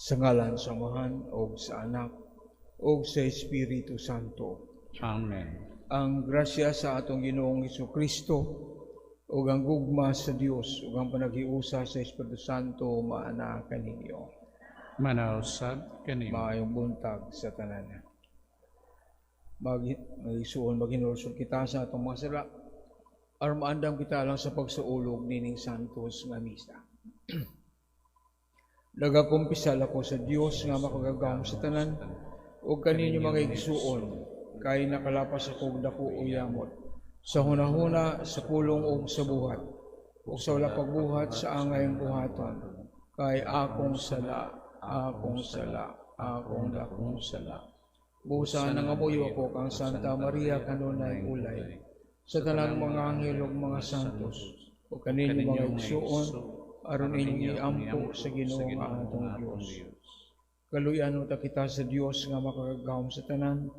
Sa ngalan sa Amahan ug sa Anak ug sa Espiritu Santo. Amen. Ang grasya sa atong Ginoong Kristo ug ang gugma sa Dios ug ang panaghiusa sa Espiritu Santo maana kaninyo. Manaog sab kanimo. Maayong buntag sa tanan. Mag igsuon, maghinulsol kita sa atong mga sala aron maandam kita alang sa pagsaulog nining santos nga misa. Nagakumpisal ako sa Dios nga makagagahom sa tanan ug kaninyo, mga igsuon, kay nakalapas ako og dako o yamot sa hunahuna, sa pulong ug sa buhat ug sa wala pagbuhat sa angayng buhaton, kay akong sala, akong sala, akong dakong sala. Busa, nangamuyo ako kang Santa Maria, kanunay ulay, sa tanang mga anghel ug mga santos, ug kaninyo, mga igsuon, aron inyong iampo sa Ginoo nga atong Dios. Kaluyan unta kita sa Dios nga makagagahom sa tanan,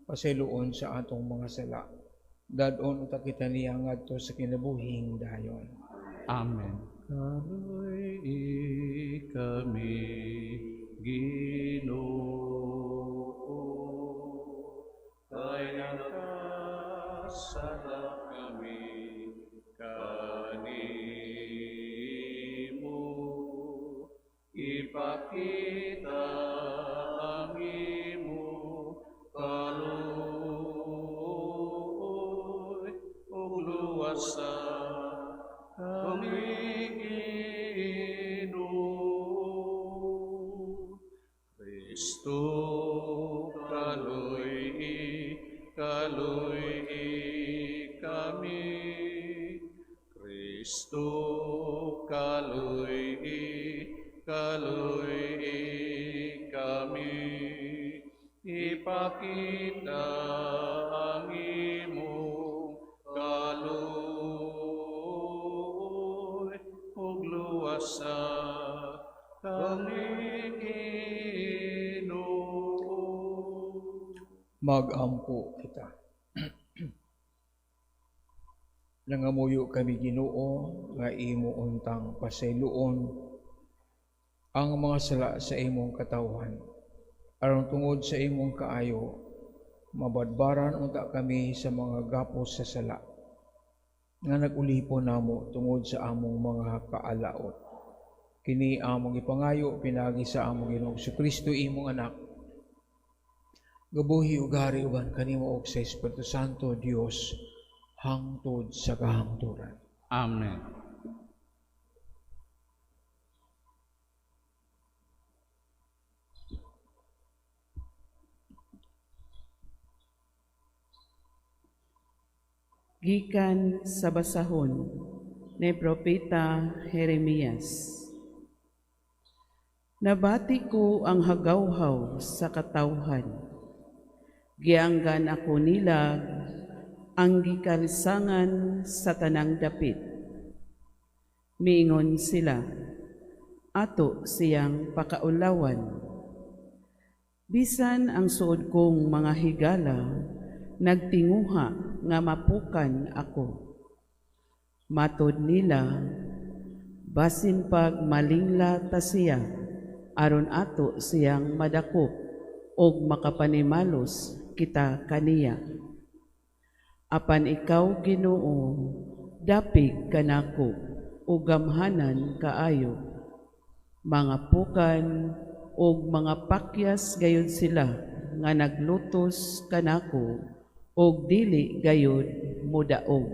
pasayloon sa atong mga sala. Dad-on unta kita niya ngadto sa kinabuhing dayon. Amen. Kaluy-i kami, Ginoo, kay nakasala kami kanimo. Ipakita ang imong kaluoy ug luwasa kami, Ginoo. Kristo, kaluy-i, kaluy-i kami. Kristo, kaluy-i, kaluy-i kami. Ipakita ang imong kaluoy ug luwasa kami, Ginoo. Magampo kita. Nangamuyo kami, Ginoo, nga imo untang pasayloon ang mga sala sa imong katawhan, aron tungod sa imong kaayo mabadbaran unta kami sa mga gapos sa sala nga nag-ulipon namo tungod sa among mga kaalaot. Kini among ipangayo pinaagi sa among Ginoong Kristo, imong Anak, gabuhi ug hari uban kanimo ug sa Espiritu Santo, Dios, hangtod sa kahangturan. Amen. Gikan sa basahon ni Propeta Jeremias. Nabati ko ang hagawhaw sa katawhan. Gianggan ako nila ang gikalisangan sa tanang dapit. Miingon sila, "Ato siyang pakaulawan." Bisan ang suod kong mga higala nagtinguha nga mapukan ako. Matod nila, "Basin pag malingla ta siya, aron ato siyang madakop og makapanimalos kita kaniya." Apan ikaw, Ginoo, dapig kanako ug gamhanan kaayo. Mga pukan ug mga pakyas gayud sila nga naglutos kanako ug dili gayud modaog.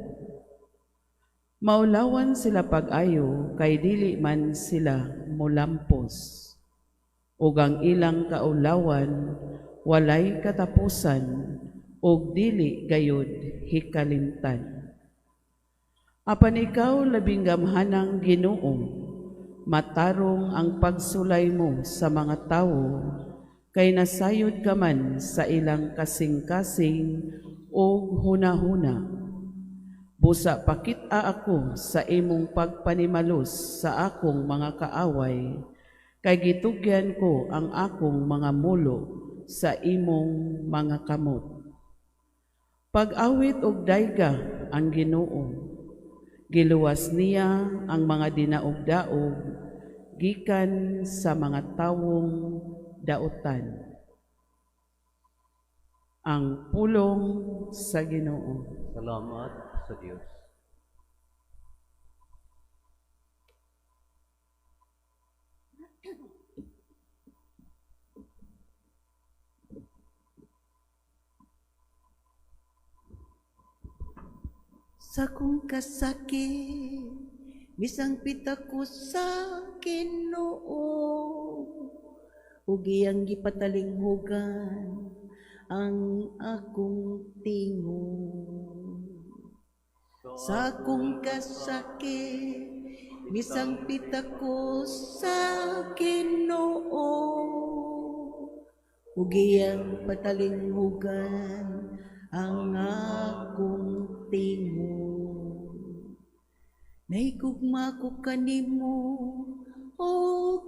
Maulawan sila pag-ayo kay dili man sila molampos. Ug ang ilang kaulawan walay katapusan ug dili gayud hikalimtan. Apan ikaw, labing gamhanang Ginoo, matarong ang pagsulay mo sa mga tawo, kay nasayod ka man sa ilang kasing-kasing ug hunahuna. Busa pakit-a ako sa imong pagpanimalos sa akong mga kaaway, kay gitugyan ko ang akong mga mulo sa imong mga kamot. Pag-awit og dayga ang Ginoo. Giluwas niya ang mga dinaog-daog, gikan sa mga tawong dautan. Ang pulong sa Ginoo. Salamat sa Dios. Sa kong kasakit, misangpit ako sa Ginoo, ug iyang gipatalinghugan ang akong tingog. Sa akong kasakit, misangpit ako sa Ginoo, ug iyang patalinghugan ang akong tingog. Nahigugma ko kanimo, o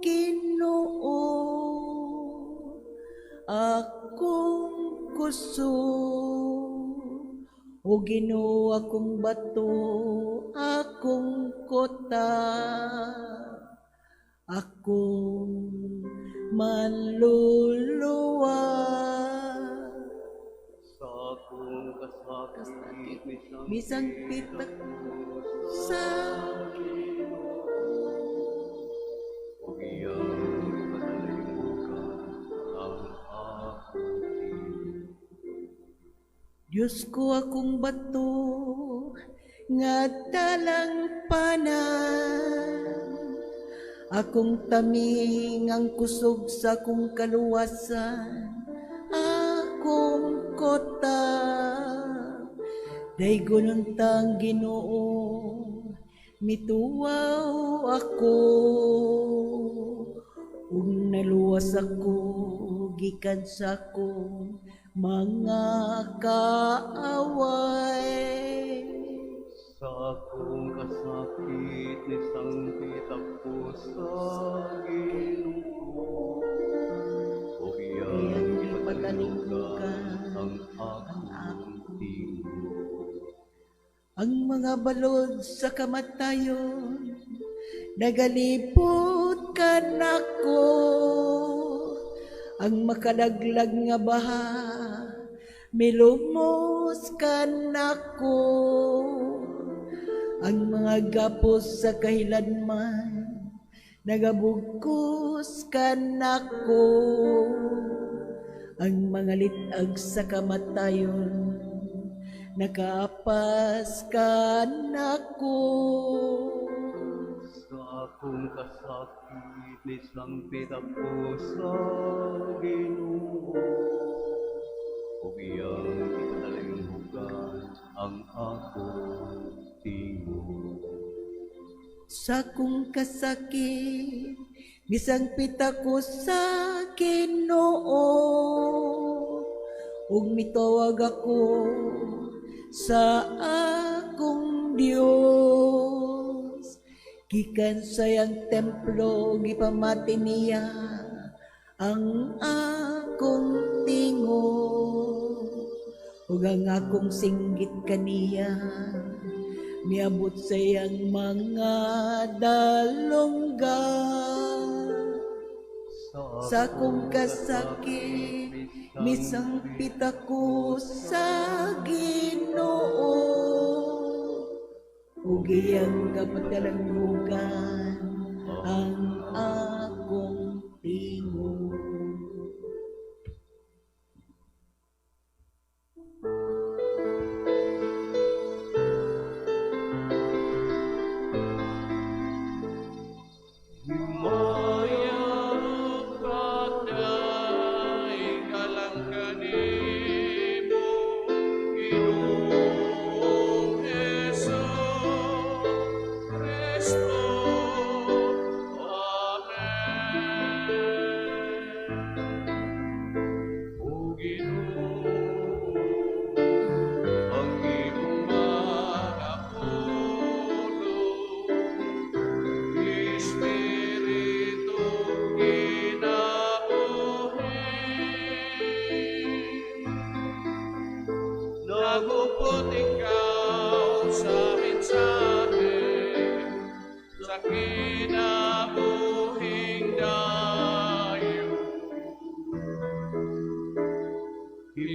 Ginoo, akong kusog. O Ginoo, akong bato, akong kota, akong manluluwas. Sa akong kasakit, Misangpit ako sa ug iyang gipatalinghugan ang akong tingog. Diyos ko, akong bato nga talangpanan, akong taming ang kusog sa akong kaluwasan, akong kota. Daygon untang Ginoo, mituwaw ako, ug naluwas ako gikan sa akong mga kaaway. Sa akong kasakit, nisangpit ako sa Ginoo, ug iyang gipatalinghugan ang akong tingog. Ang mga balod sa kamatayon, nagalipot kanako. Ang makalaglag nga baha, milumos kanako. Ang mga gapos sa kahilanman, nagabugkos kanako. Ang mga litag sa kamatayon, nakaapas kanako. Sa akong kasakit, nisangpit ako sa Ginoo, ug iyang gipatalinghugan ang akong tingog. Sa akong kasakit, misangpit ako sa Ginoo, ug mitawag ako sa akong Dios. Gikan sa iyang templo, gipamati niya ang akong tingog, ug ang akong singgit kaniya miabot sa iyang mga dalunggan. Sa akong kasakit, misangpit ako sa Ginoo, ug iyang kapatalanghugan ang akong tingog. Sa mensahe sa kinabuhi.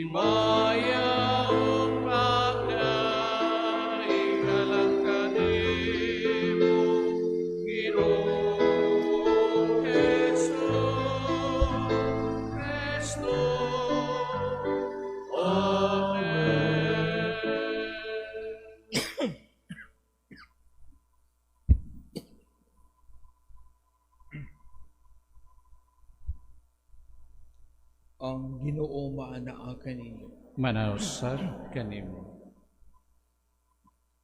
Himaya ug pagdaig alang kanimo, Ginoong Hesus Kristo. Amen. Ang Ginoo maanaa kaninyo. Manausab kanimo.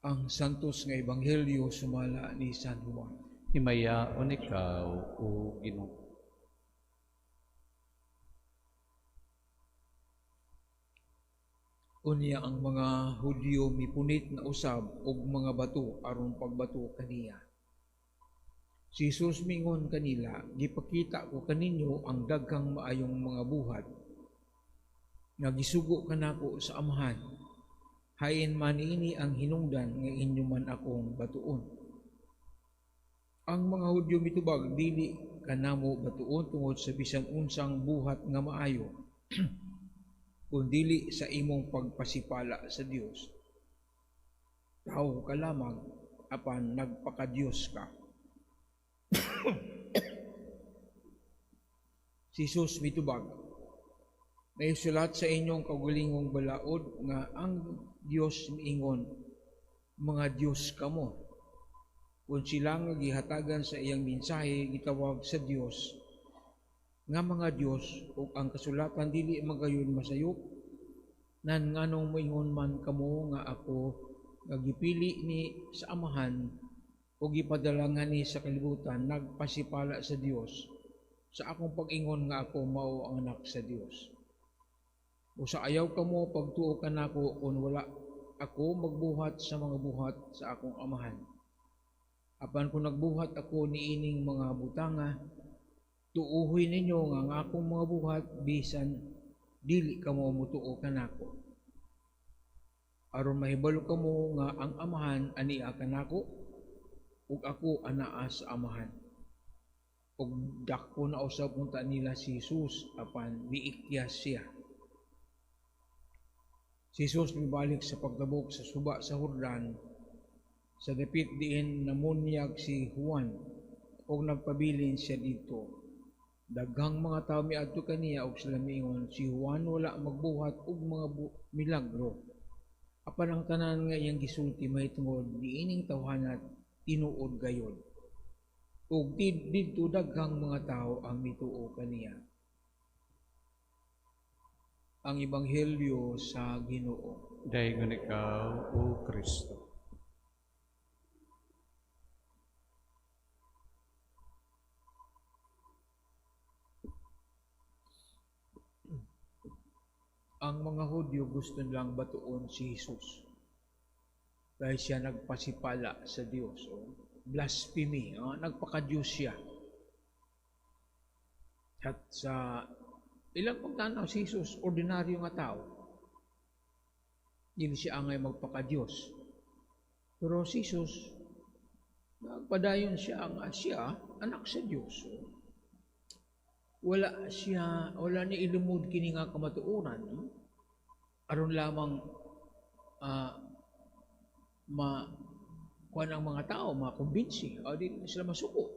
Ang Santos nga Ebanghelyo sumala ni San Juan. Himayaon ikaw, O Ginoo. Unya ang mga Hudyo mipunit na usab og mga bato aron pagbato kaniya. Si Jesus mingon kanila, gipakita ko kaninyo ang daghang maayong mga buhat nga gisugo kanako sa Amahan. Hain man ini ang hinungdan nga inyo man akong batuon. Ang mga Hudyo mitubag, dili kanamo batuon tungod sa bisan unsang buhat nga maayo, kun dili sa imong pagpasipala sa Dios. Tawo ka lamang, apan nagpakadiyos ka. Si Jesus mitubag, may sulat sa inyong kaugalingong balaod nga ang Dios miingon, mga Dios kamo. Kung sila nga gihatagan sa iyang mensahe, gitawag sa Dios nga mga Dios, ug ang kasulatan dili magayon masayop, nan nganong moingon man kamo nga ako nga gipili ni sa Amahan ug gipadala ngani sa kalibutan, nagpasipala sa Dios sa akong pag-ingon nga ako mao ang anak sa Dios. O sa ayaw kamo pagtuo kanako kung wala ako magbuhat sa mga buhat sa akong Amahan. Apan kung nagbuhat ako niining mga butanga, tuuhoy ninyo nga ang akong mga buhat bisan dili kamo mutuo kanako. Aron mahibalo kamo nga ang Amahan ania kanako ug ako anaa sa Amahan. Ug dako na usab unta nila si Jesus apan miikyas siya. Si Jesus mibalik sa pagtabok sa suba sa Jordan, sa dapit diin namunyag si Juan ug nagpabilin siya didto. Daghang mga tawo miadto kaniya ug sila miingon, si Juan wala magbuhat og mga milagro. Apan ang tanan nga iyang gisulti mahitungod niining tawhana tinuod gayod. Ug didto daghang mga tawo ang mituo kaniya. Ang Ebanghelyo sa Ginoo. Daygon ikaw, O Kristo. Ang mga Hudyo gusto nilang batuon si Jesus dahil siya nagpasipala sa Dios. Oh, blasphemy, oh, nagpakadiyos siya. At sa ilang pagtanaw si Jesus, ordinaryo nga tao. Dili siya angay magpakadiyos. Pero si Jesus, nagpadayon siya nga siya, anak sa Dios. Wala siya, wala ni ilimod kini nga kamatuoran, no? Aron lamang ma kuan ang mga tao, makumbinsi, o di na sila masuko.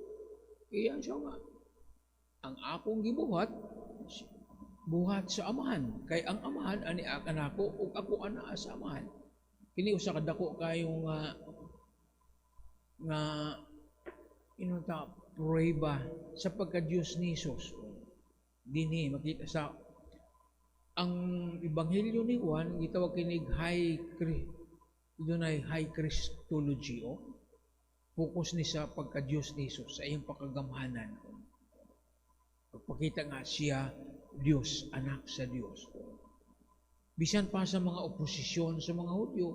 Iyan siya nga, ang akong gibuhat, buhat sa Amahan. Kay ang Amahan, ani kanako, ug ako anaa sa Amahan. Kini usa ka dako kayo nga nga inunta prueba sa pagka-Diyos ni Jesus. Dinhi makita sa ang Ebanghelyo ni Juan, gitawag kinig high dunay high Christology, oh. Focus ni sa pagka-Diyos ni Jesus, sa iyang pagkagamhanan. Pagpakita nga siya Diyos, anak sa Diyos. Bisan pa sa mga oposisyon sa mga Hudyo,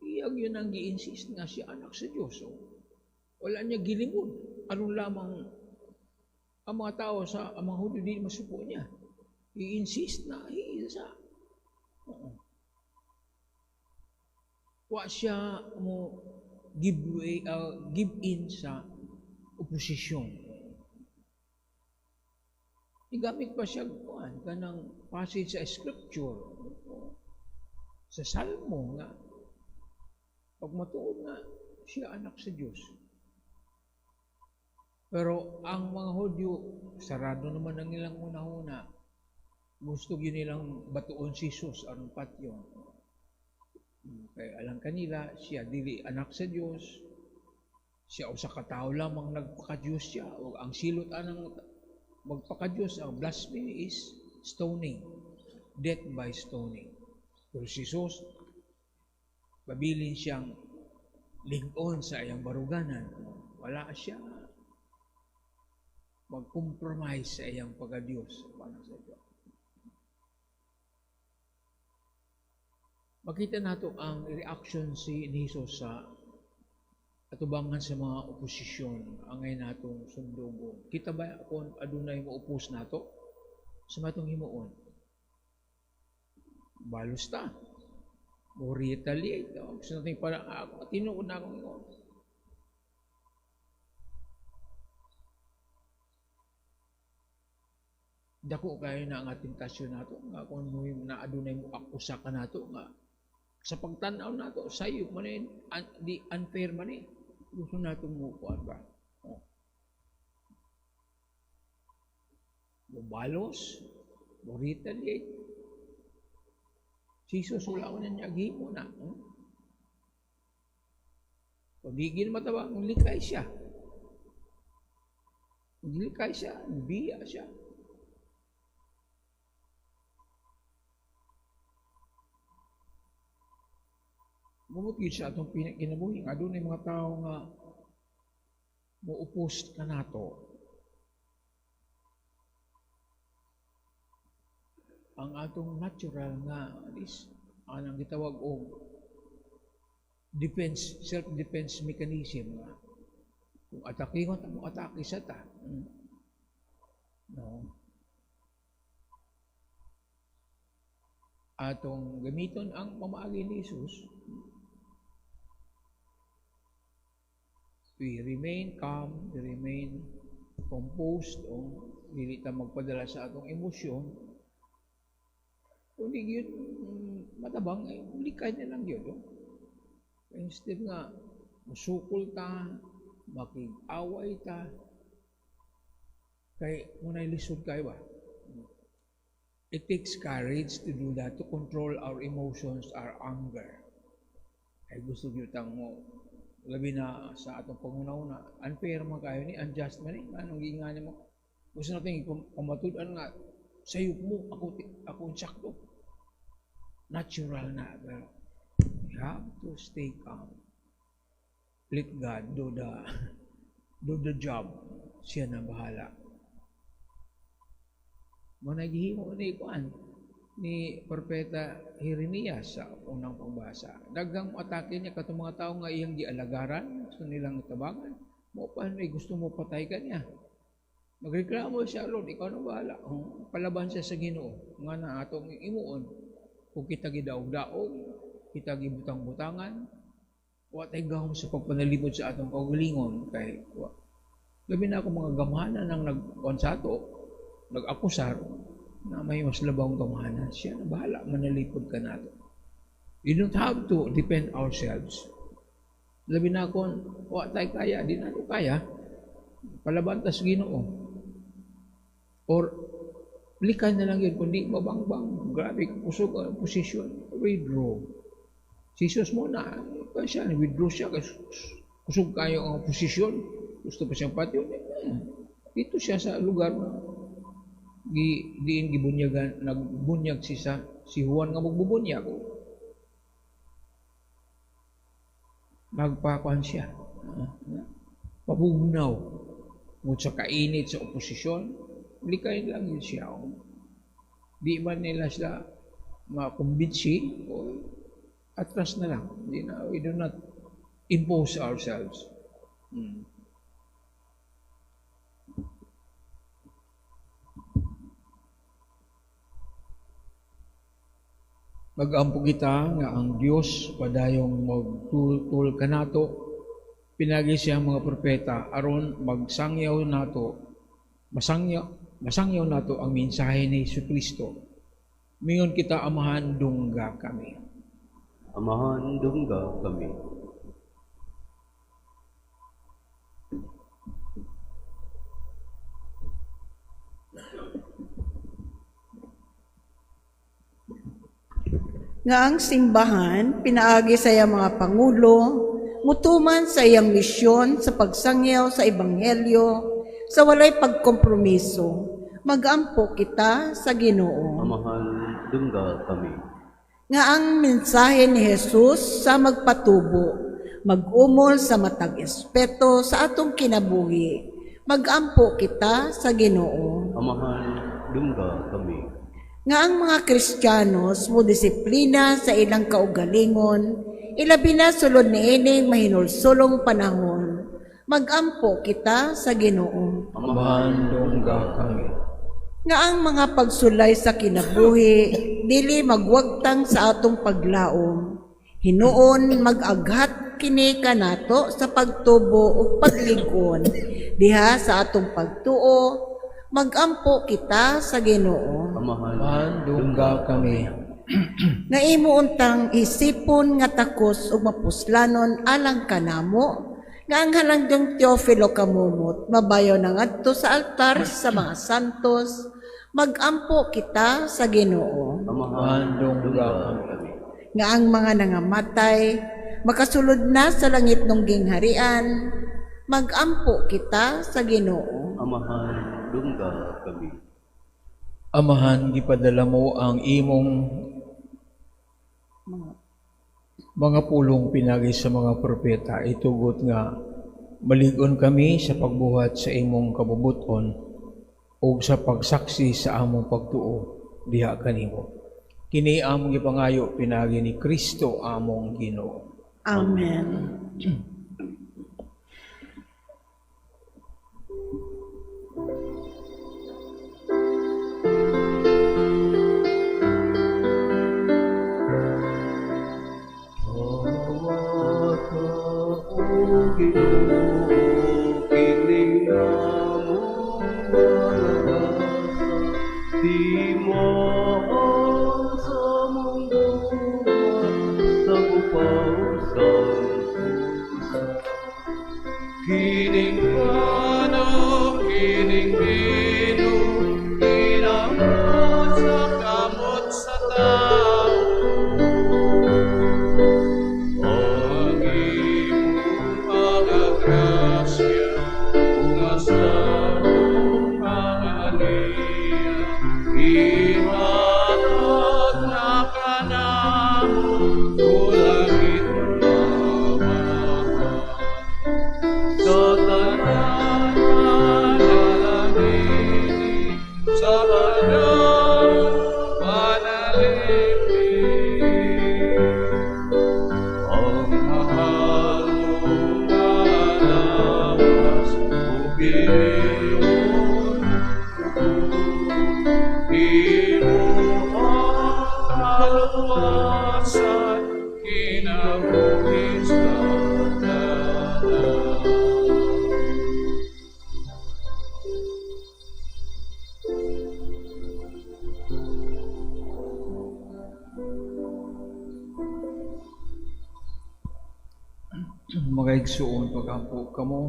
iyang yun ang gi-insist nga siya anak sa Diyos. Oh. Wala niya gilimod. Aron lamang ang mga tao sa ang mga Hudyo di masuko niya. I-insist na sa. Oo. Wa siya mo give way, give in sa oposisyon. Igamit pa siya kuan kanang passage sa scripture sa Salmo nga pag matuod nga siya anak sa Dios. Pero ang mga Hudyo, sarado naman ang ilang una-una. Gusto gyud nilang batuon si Jesus aron patyon. Kay alang kanila siya dili anak sa Dios. Siya usa ka tawo lamang nagpaka-Dios siya. O ang silot anang magpaka-Dios, ang blasphemy is stoning, death by stoning. Pero si Jesus, pabilin siyang lig-on sa iyang baruganan. Wala siya mag-compromise sa iyang pagka-Diyos. Para sa Diyos. Makita nato ang reaction si ni Jesus sa atubangan sa mga oposisyon angay natong sundugon. Kita ba kung adunay mo-oppose nato sa matong himuon? Balos ta. Mo retaliate. Gusto natin para tinuod na akong ingon. Dako kayo na ang tentasyon nato nga kung na adunay mo akusa ka nato nga sa pagtan-aw nato sayo man eh, di unfair man eh. Gusto nato mo kuan ba? Oh. Mobalos, mo retaliate. Si Jesus wala ko na niya gihimo na. Kung di gin matabang, likay siya. Likay siya, biya siya. Bumot gyud sa atong kinabuhi nga adunay mga tawo nga mo-oppose kanato. Ang atong natural nga is anang gitawag og defense, self-defense mechanism nga kung atakihon ta mo atake sa ta. No. Atong gamiton ang pamaagi ni Jesus. We remain calm, we remain composed, o dili ta magpadala sa atong emosyon. Kung di yun matabang, ay likay na lang yun. Oh. Instead nga, musukol ta, makig-away ta, kay muna'y lisod kayo ba? It takes courage to do that, to control our emotions, our anger. Ay gusto yun tang mo, labi na sa atong panguna-una, unfair man kayo ni, unjust man ni, anong giingani mo? Gusto natin pamatud-an nga, sayop mo, ako sakto. Natural na, pero we have to stay calm. Let God do the job. Siya na bahala. Managihimo ni kuan ni Propeta Jeremias sa unang pagbasa. Daghang atake niya katong mga tawo nga iyang gialagaran, gusto nilang tabangan. Mo pa may gusto mo patay ka niya. Magreklamo siya, Lord, ikaw na bahala. Palaban siya sa Ginoo. Nga na atong imuon. Kung kita gidaog-daog, kita gibutang-butangan, wa tay gahom sa pagpanalibot sa atong kaugalingon kay wa. Labi na ako mga gamhanan ang nagkuan sa ato, nag-akusar na may mas labang gamhanan siya na bahala, manalipod ka nato. We don't have to defend ourselves. Labi na kung wa tay kaya, di nato kaya, palaban tas Ginoo. Or likay na lang yun, kundi mabangbang, grabe, kusog ang posisyon, withdraw. Si Jesus mo na, siya, withdraw siya, kusog kayo ang posisyon, gusto pa siyang patyon. Dito siya sa lugar na diin gibunyagan, nagbunyag si Juan nga magbubunyag. Nagpakuan siya. Pabugnaw. Ngunit sa kainit sa oposisyon, likay lang yun siya. Di man nila sila makumbinsi, o atras na lang. Di na, we do not impose ourselves. Mag-ampo kita nga ang Dios padayong magtultul kanato, pinagi siya mga propeta aron magsangyaw nato, masangyaw Masangyaw nato ang mensahe ni Hesukristo. Mingon kita, Amahan, dungga kami. Amahan, dungga kami. Nga ang simbahan, pinaagi sa iyang mga pangulo, mutuman sa iyang misyon sa pagsangyaw sa ebanghelyo, sa walay pagkompromiso, magampo kita sa Ginoo. Amahan, dungga kami. Nga ang mensahe ni Jesus sa magpatubo, mag-umol sa matag espeto sa atong kinabuhi, magampo kita sa Ginoo. Amahan, dungga kami. Nga ang mga Kristiyanos mo disiplina sa ilang kaugalingon, ilabi na sulod niining mahinulsulong panahon, magampo kita sa Ginoo. Amahan, dungga kami. Nga ang mga pagsulay sa kinabuhi, dili magwagtang sa atong paglaom. Hinuon mag-aghat kini kanato sa pagtubo ug paglig-on. Diha sa atong pagtuo, magampo kita sa Ginoo. Amahan, dungga kami. Nga imo untang isipon nga takos ug mapuslanon alang kanamo, nga ang halangdong Teofilo Camomot mabayaw na ngadto sa altar sa mga santos, magampo kita sa Ginoo. Amahan, dungga kami. Nga ang mga nangamatay makasulod na sa langit ng gingharian, magampo kita sa Ginoo. Amahan, dungga kami. Amahan, gipadala mo ang imong mga pulong pinagi sa mga propeta, itugot nga malig-on kami sa pagbuhat sa imong kabubuton ug sa pagsaksi sa among pagtuo diha kanimo. Kini among gipangayo pinagi ni Kristo among Ginoo. Amen. Ginoo, kining among panagasa, timaan sa among buhat, sa upaw sa pusa. Kining pano, kining bino, kinamot sa kamot sa tao. Ang imong mga grasya, unga sa pangaliya, ihatag na kanamo, kulangit Amahan. Sa tanan panalangini, sa tanan panalipin. Ang mahal mong lawas, ubiyon, imo ang kaluwasan, kinabuhi sa tanan. Mga igsuon, pagampo kamo,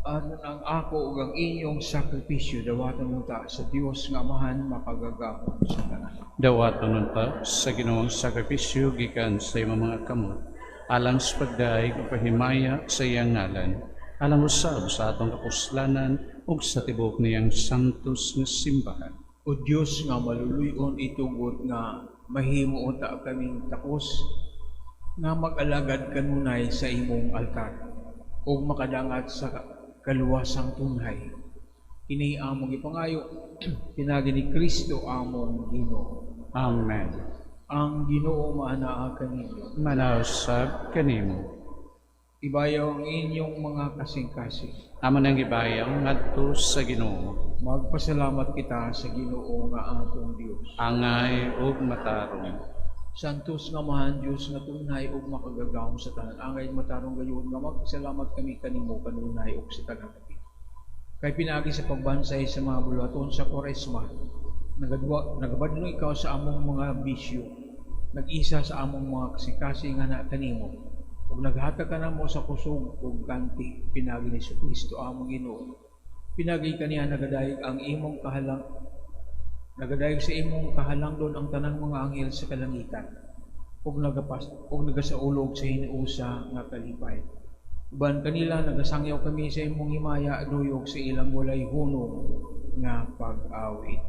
aron ang ako ug ang inyong sakripisyo dawaton unta sa Dios nga Amahan makagagahom sa tanan. Dawaton unta sa Ginoong sakripisyo gikan sa imong mga kamot, alang sa pagdaig ug pahimaya sa iyang ngalan, alang usab sa atong kapuslanan ug sa tibuok niyang santos nga simbahan. O Dios nga maluluyon, itugot nga mahimo unta kaming takos nga mag-alagad kanunay sa imong altar ug makadangat sa kaluwasang tunhay. Kini among gipangayo pinagi ni Kristo among Ginoo. Amen. Ang Ginoo maanaa kaninyo. Manausab kanimo. Ibayaw ang inyong mga kasing-kasing. Amo nang gibayaw ngadto sa Ginoo. Magpasalamat kita sa Ginoo nga atong Dios. Angay ug matarong. Santos nga Amahan, Dios nga tunay ug makagagahom sa tanan. Angay matarong gayud nga magpasalamat kami kanimo kanunay ug sa tanan. Kay pinaagi sa pagbansay sa mga buluhaton sa Koresma, nagabadlong ikaw sa among mga bisyo, nag-isa sa among mga kasikasi nga na kanimo, ug naghatag kanamo sa kusog ug ganti pinaagi ni Kristo among Ginoo. Pinaagi kaniya nagadayeg sa imong kahalangdon ang tanang mga anghel sa kalangitan ug nagasaulog sa hinusa nga kalipay. Uban kanila nagasangyaw kami sa imong himaya duyog sa ilang walay hunong nga pag-awit.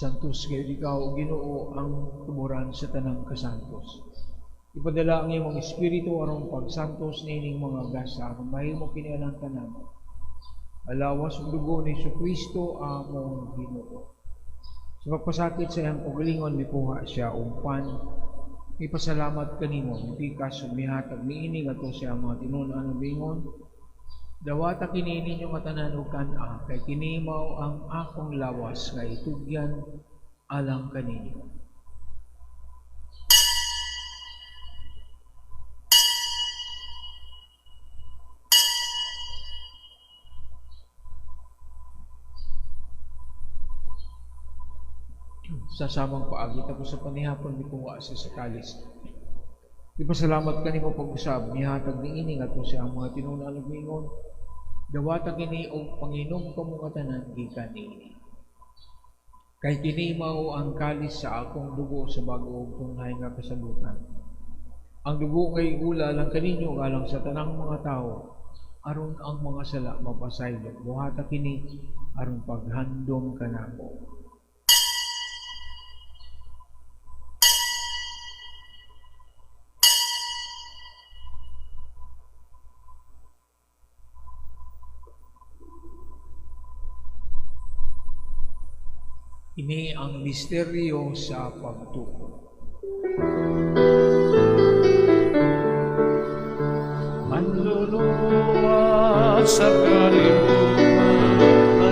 Santos gayud ikaw, o Ginoo, ang tuburan sa tanang kasantos. Ipadala ang imong espiritu aron pagsantos niining mga gasa aron mahimo kini alang kanamo. Alawas ug dugo ni Hesukristo among Ginoo. Sa pagpasakit sa iyang kaugalingon, mikuha siya og pan. Ipasalamat kanimo, mipikas ug mihatag niini ngadto sa iyang mga tinun-an ug miingon, "Dawata kini ninyo nga tanan ug kan-a, kay kini mao ang akong lawas nga itugyan alang kaninyo." Sa samang paagi, tapos sa panihapon, mikuha siya sa kalis. Ipasalamat kanimo pag-usab, mihatag niini ngadto sa iyang mga tinun-an ug miingon, "Dawata kini og panginom kamo nga tanan gikan niini. Kay kini mao ang kalis sa akong dugo sa bag-o ug tunghay nga kasabutan. Ang dugo nga igula alang kaninyo ug alang sa tanang mga tawo, aron ang mga sala mapasaylo. Buhata kini aron paghandom kanako." Ini ang misteryo sa pagtuo. Manluluwas sa kalibutan,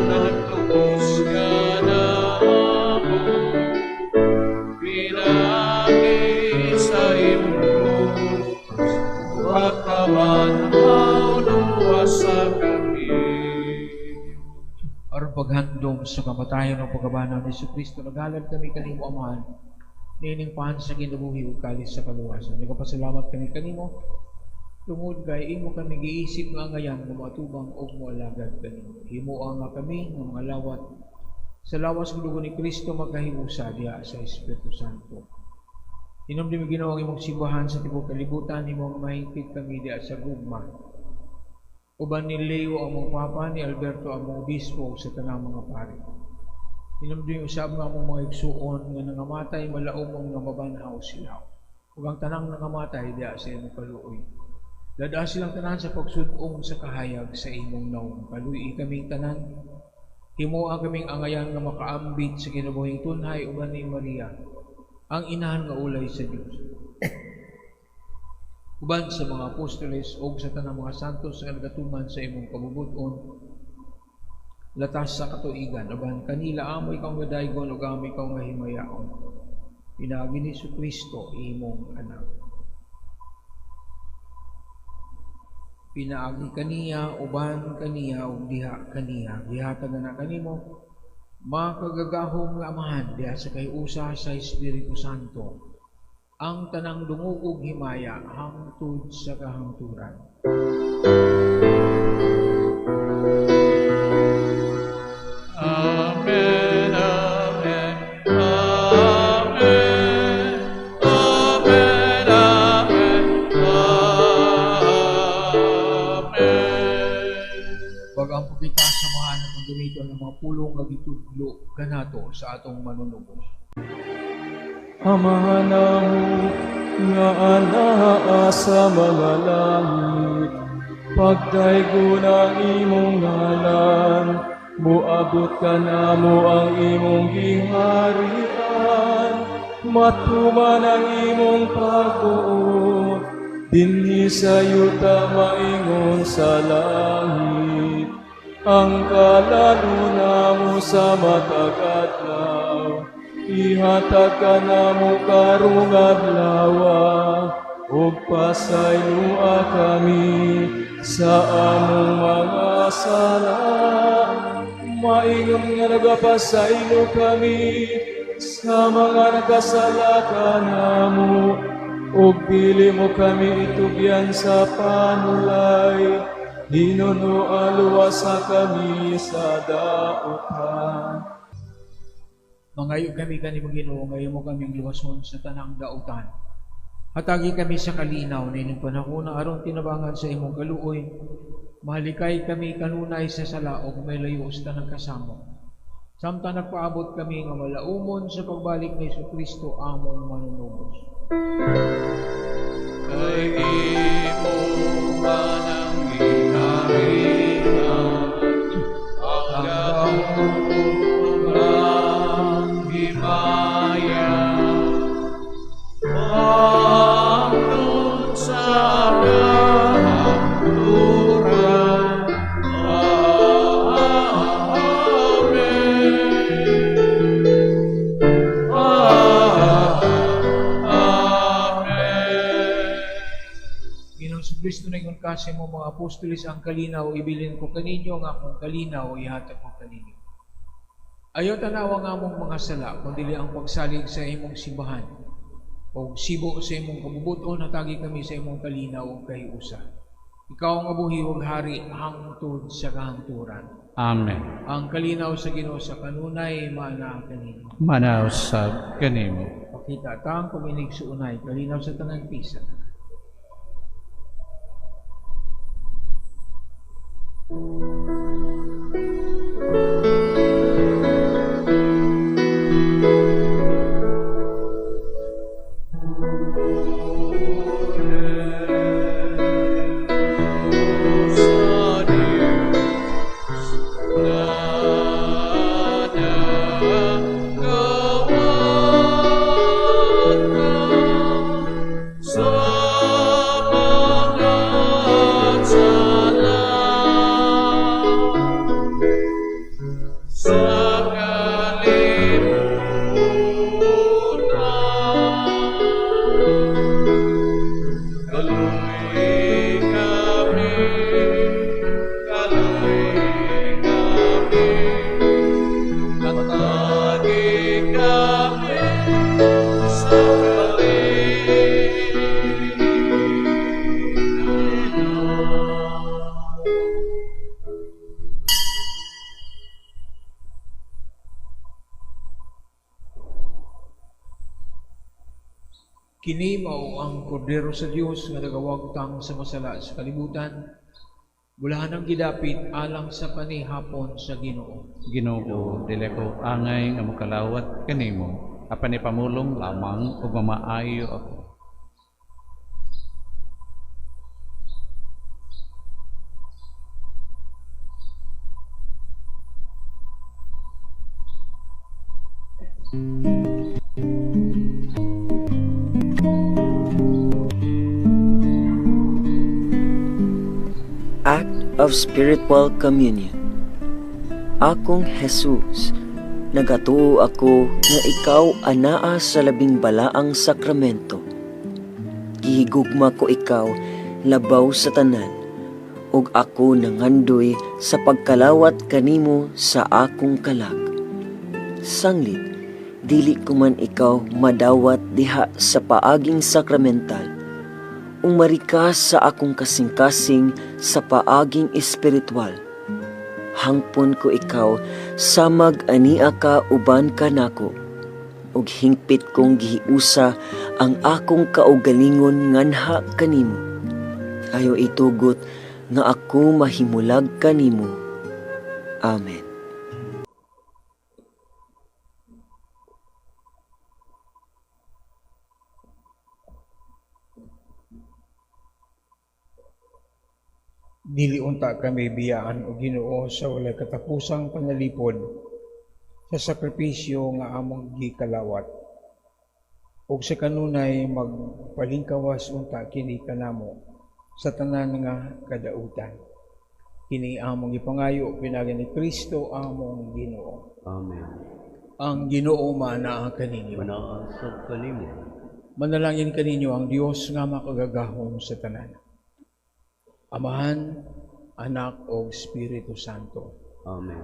nagtubos ka na ako. Pinaagi sa imong krus, pagkabanhaw, luwas sa kami. Aron paghandom sa kamatayon o pagkabanhaw ni Kristo, naghalad kami kanimo, Amahan, niining pan sa kinabuhi ug kalis sa kaluwasan. Nagapasalamat kami kanimo tungod kay imo kami giisip nga angayan nga moatubang og moalagad kanimo. Himoa nga kami nga mga lawat sa lawas ug dugo ni Kristo magkahiusa diha sa Espiritu Santo. Hinumdumi, Ginoo, ang imong simbahan sa tibuok kalibutan, himo nga mahingpit kami diha sa gugma. Uban ni Leo among Papa, ni Alberto among Obispo, ug sa tanang mga pari. Hinumdumi usab nga among mga igsuon nga nangamatay, malaumon nga mabanhaw sila. Ug ang tanang nangamatay diha sa imong kaluoy. Lad-a silang tanan sa pagsud-ong sa kahayag sa imong nawong. Kaluy-i kaming tanan. Himoa kaming angayan nga makaambit sa kinabuhing tunhay uban ni Maria, ang inahan nga ulay sa Dios. Uban sa mga apostoles ug sa tanang mga santos nga nagatuman sa imong kabubut-on, Latas sa katuigan, apan kanila amo ikaw nga daygon ug amo ikaw nga himayaon. Pinaagi ni Kristo imong anak. Pinaagi kaniya, uban kaniya, ug diha kaniya. Gihatag na kanimo, makagagahom nga Amahan, diha sa kahiusa sa Espiritu Santo, ang tanang dungog ug himaya hangtod sa kahangturan. Amen, amen, amen, amen, amen, amen. Pag-ampo kita sa mga ng gamiton ng mga pulong nga gitudlo kanato sa atong manunubos. Amahan namo nga anaa sa mga langit, pagdaygon ang imong ngalan, moabot kanamo ang imong giharian, matuman ang imong pagbuot, dinhi sa yuta maingon sa langit. Ang kalan-on namo sa matag adlaw, ihatag kanamo karong adlawa, ug pasayloa kami sa among mga sala, maingon nga nagapasaylo kami sa mga nakasala kanamo, ug dili mo kami itugyan sa panulay, hinunoa luwasa kami sa dautan. Mangayo kami kanimo Ginoo, nga imo kaming luwason sa tanang dautan. Hatagi kami sa kalinaw niining panahon aron tinabangan sa imong kaluoy. Mahalikay kami kanunay sa sala ug may layo sa tanang kasamok. Samtang nagpaabot kami nga malaumon sa pagbalik ni Kristo among manunubos. Kay imo man ang giharian, ang gahom ang himaya, hangtod sa kahangturan. Amen. Amen. Ginoong Kristo, ningon ka sa imong mga apostoles, ang kalinaw ibilin ko kaninyo, ang akong kalinaw ihatag ko kaninyo. Ayaw tanawa ang among mga sala, kundi ang pagsalig sa imong simbahan. O sibo sa imong kabubuton, hatagi kami sa imong kalinaw ug kahiusa. Ikaw ang buhi ug hari hangtod sa kahangturan. Amen. Ang kalinaw sa Ginoo sa kanunay maanaa kaninyo. Maanaa usab kanimo. Pakita ta ang pag-inigsuonay, kalinaw sa tanan pisa. Sa Diyos nga nagawat sa mga sala sa kalibutan. Kaluoyi kami, kaluoyi kami, hatagi kami sa kalinaw. Kini mao ang kordero sa Dios nga nagawagtang sa masala sa kalibutan. Bulahan ang gidapit alang sa panihapon sa Ginoo. Ginoo, dili ko angay nga mokalawat kanimo, apan ipamulong lamang ug mamaayo ako. Act of Spiritual Communion. Akong Jesus, nagatuo ako nga ikaw anaa sa labing balaang sakramento. Gihigugma ko ikaw labaw sa tanan, ug ako nangandoy sa pagkalawat kanimo sa akong kalag. Sanglit, dili ko man ikaw madawat diha sa paaging sakramental, ug marika sa akong kasing-kasing sa paaging espiritual. Hangpon ko ikaw samag ania ka uban kanako, ug hingpit kong gihiusa ang akong kaugalingon nganha kanimo. Ayaw itugot nga ako mahimulag kanimo. Amen. Dili unta kami biyaan o Ginoo sa walay katapusang panalipod sa sakripisyo nga among gikalawat. Ug sa kanunay magpalingkawas unta kini kanamo sa tanan nga kadautan. Kini among gipangayo pinaagi ni Kristo among Ginoo. Amen. Ang Ginoo manaa kaninyo. Manaa sab kanimo. Manalangin kaninyo ang Dios nga makagagahom sa tanan. Amahan, Anak ug Espiritu Santo. Amen.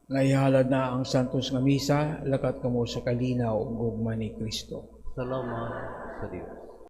Nga ihalad na ang Santos nga Misa, lakat kamo sa kalinaw ug gugma ni Kristo. Salamat sa Dios.